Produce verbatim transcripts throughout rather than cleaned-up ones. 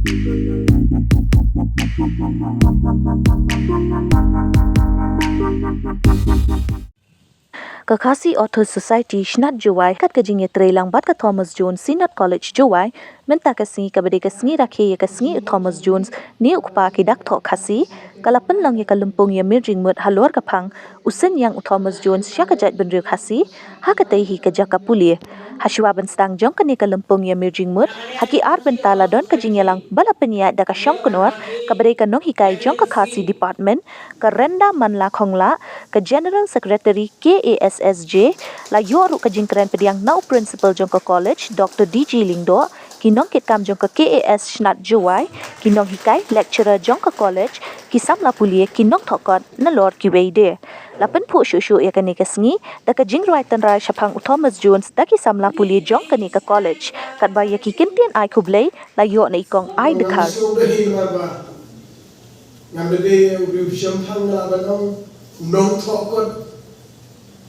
Ka Khasi Authors Society Shnat Jowai, kat ka jingïatreilang bad ka Thomas Jones Synod College Jowai, mynta ka sngi kaba dei ka sngi rakhe ïa ka sngi u Thomas Jones ne u kpa ki dak thoh Khasi, ka la pynlong ïa ka lympung ïamir jingmut halor ka phang u seiñ ïang u Thomas Jones sha ka jaitbynriew Khasi, ha katei hi ka jaka pule. Hashwa ban sdang jong kane ka lympung ïamir jingmut, ha ki ar bynta la don ka jingïalang ba la pynïaid da ka Shongknor, kaba dei ka nonghikai jong ka Khasi Department, ka Renda Manla Khongla, ka General Secretary K A S S J, la ïoh ruh ka jingkren pdiang na u Principal jong ka college, Doctor D G Lyngdoh, ki nongkitkam jong ka K A S Shnat Jowai, ki nonghikai, lecturer jong ka college, ki samla pule, ki nongthoh kot nalor kiwei de. La pynphuh shuh shuh ïa kane ka sngi da ka jingrwai tynrai shaphang u Thomas Jones da ki samla pule jong kane ka college. Katba ïa ki kyntien ai khublei la ïoh na i Kong Ai Dkhar. Ngam da dei u briew shemphang, nga lah ban ong u nongthoh kot,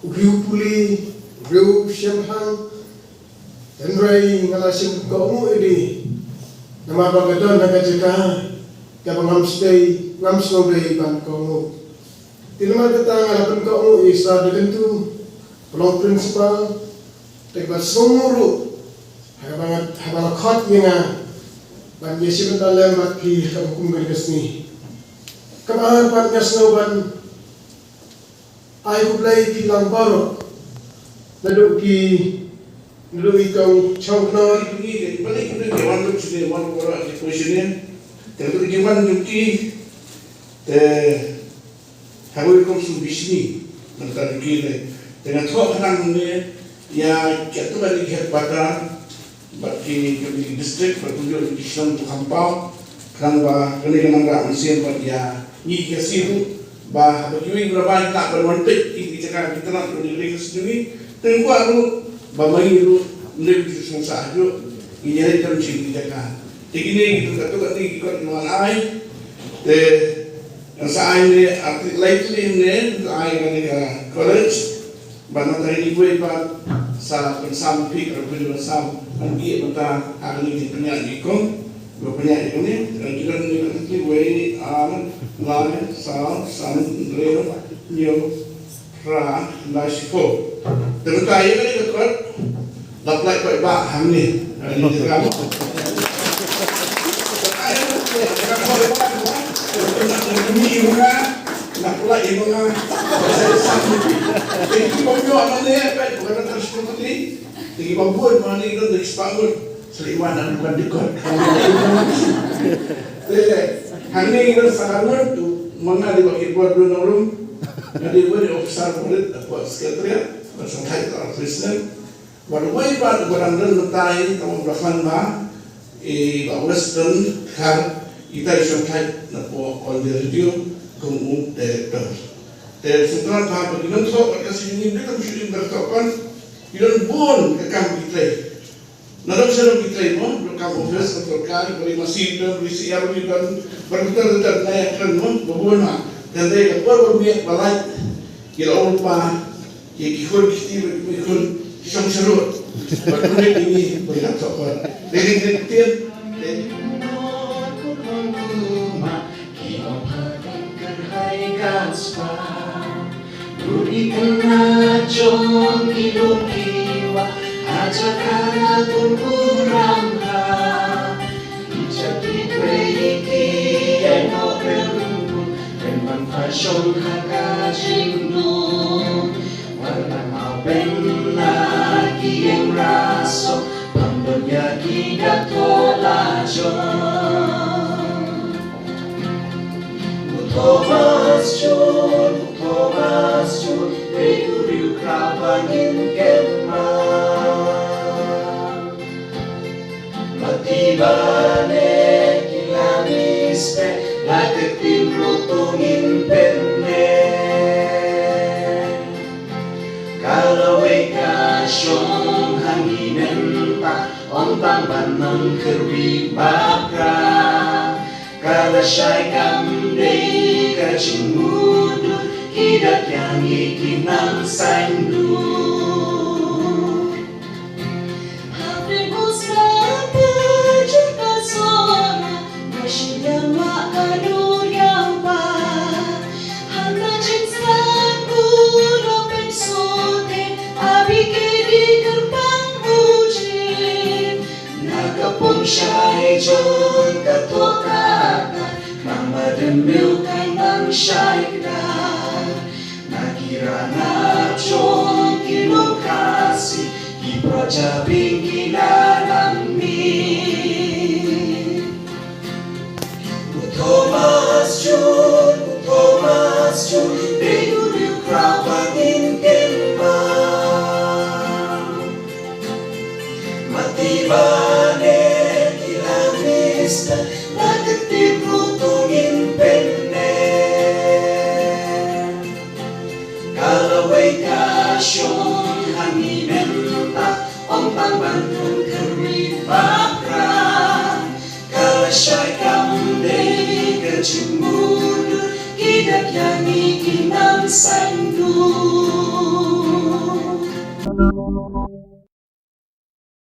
u briew pule, u briew shemphang. Hynrei nga la shem kohnguh ïa i, namar ba nga don ha ka jaka kaba ngam stei, ngam sngewdei ban kohnguh. Te namar kata nga la pynkohnguh ïa i Sir Dkhar Kyntu, ba long principal, te ba sngewnguh ruh haba nga, haba la khot ïa nga ban ïashim bynta lem bad phi ha kaba kum kane ka sngi. Kaba ar pat nga sngew ban ai khublei ïa phi lang baroh, naduh ki, naduh i Kong Shongknor. Ki pynïaid, ki pynïaid, ki wan lut shane, wan baroh ki poi shane. Te naduh ki wan lut ki, te ha kawei rukom sngewbha shane, mynta ki ne. Te nga thoh khnang ne ïa katto katne ki headquarter bad ki, ki district, bad kumjuh ki shnong khamtam, khnang ba kane ka nang rah mynsiem bad ïa ngi ki Khasi ruh, ba haba kiwei ki la bai, ki lah ban wan peit ïa ki jaka, ki tnat, ïa ki Khasi jong ngi. Te nga kwah ruh ba ma ngi ruh, ym dei ban sngewsih hajuh, ngin ïaleit tam sha ki jaka. Te kine ki, katto katne ki kot ki la wan ai. Te ngan sa ai ne, arti lai tylli ne, ngan sa ai kane ka college. Bad mynta ïa kiwei pat sa pynsam phi, ka ruh phi ban sam, ban ïeh mynta ha kane ka jingpynïaid ïa i kong, ba pynïaid ïa kane, ïa ki don ïa kane kiwei, ar, lai, saw, san, hynriew, hynñiew, phra, lai, shiphew. Te mynta ïa kane ka kot, la pynlait paidbah hangne. Hangne ka kam. Te kiba bun ma ne don da ki spah ngut. Sa li wan na dukan dikot. Te hangne ngi don sa ka ngut, ma nga dei ba ki bor duna rum. Nga dei ba dei officer pulit, da ka secretariat, da shongthait da president. Bad uwei pat uba dang don mynta, tang ba khlaiñ ba i Bah Weston Dkhar, itai i shongthait na pdeng All India Radio kum u director. Te sngewthuh ba ki nongthoh ka Khasi jong ngi, ym dei tang shu im director kan, ki don bun ka kam ki trei. Nadong sha nadong ki trei mo, ki kam office, ka sorkar, ki masi, ki C R, ki don, bad ki don, don na ïa kren mo, ba bun ha. Te dei ka por ba miet ba lait, ki la ong pa, ïa ki khun ki kti, ki khun ki shong sharud. Bad khun ki ngi, ba ki la thok bad. Dei dei dei ktien. Dei. Shong ha ka jingdum, wat la mawben na ki ïing rasong, pang don ïa ki dak thoh la jong. U Thomas Jones, u Thomas Jones, dei u riewkhraw ba ngin kynmaw. Mati ba ne ki la miss peit, la ka tim ruh to ngin pynmih. Ka lawei ka shong ha ngi mynta, ym tang ban ong kyrwi bapra. Ka la shai kam dei ka jingmutdur, ki dak ïa ngi ki nang saiñdur. Hapdeng u sla ka jingkyrkhu sora, John ka thok kata, nang ba dym mih kai nang shai kdar. Na ki ranab John ki Nongkhasi, ki proja bing ki la nang mih. U Thomas John, u Thomas John, dei u riewkhraw ba ngin kynmaw. Mati bane ki la mista, la ka tip ruh to ngin pynneh. Ka la wei ka shong ha ngi mynta, ym tang ban rung kyrwi bad rat. Ka la shai kam dei ka jingmut, ki dak ïa ngi ki nongsaindur.